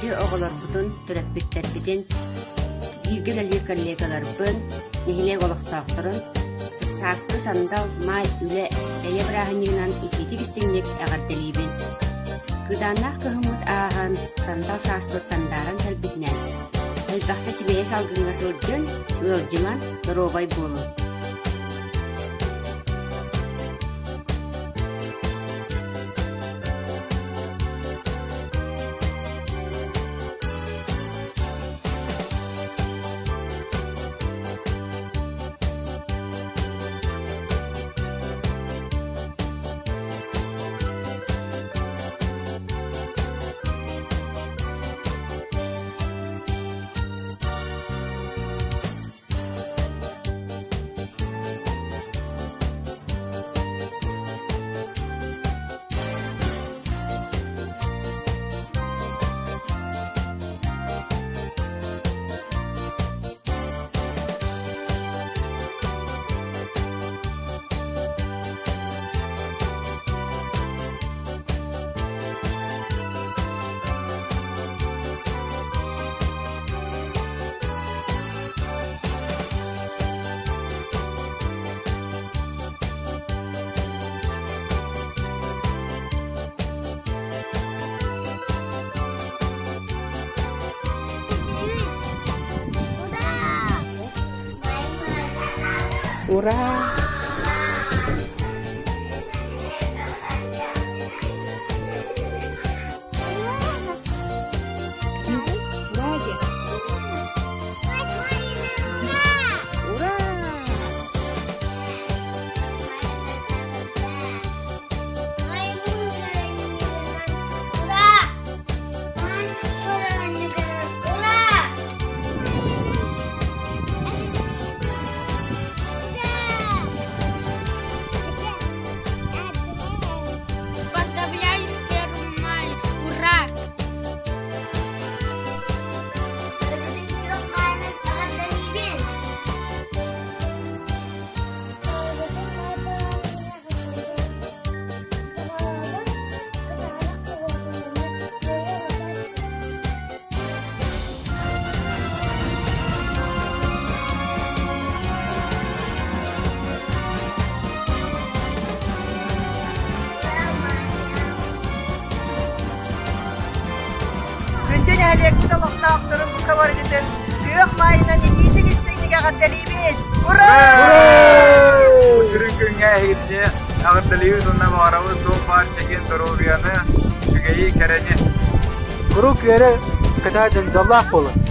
Күндү оҕолорбутун, төрөппүттэрбитин, бииргэ үлэлиир коллегаларбын, нэһилиэк олохтоохторун сааскы сандал, маай, үлэ, эйэ бырааһынньыгынан итиитик-истиҥник эҕэрдэлиибин. Кыыдааннаах кыһыммыт ааһан, сандал сааспыт сандааран кэлбитинэн, элбэхтэ сибиэһэй салгыҥҥа сылдьын, ыалдьыман, доруобай буолуҥ. Ура! Ура! Поздравляю с первым мая! Ура! Күндү нэһилиэкпит олохтоохторун бука барыгытын күөх маайынан итиитик истиҥник эҕэрдэлиибит! Ура! Сүрүн күҥҥэ эһигитини эҕэрдэлиибит уонна баҕарабыт туох баар чэгиэн доруобуйаны, үчүгэйи, кэрэни. Куруук үөрэ көтө дьон дьоллоох буолун.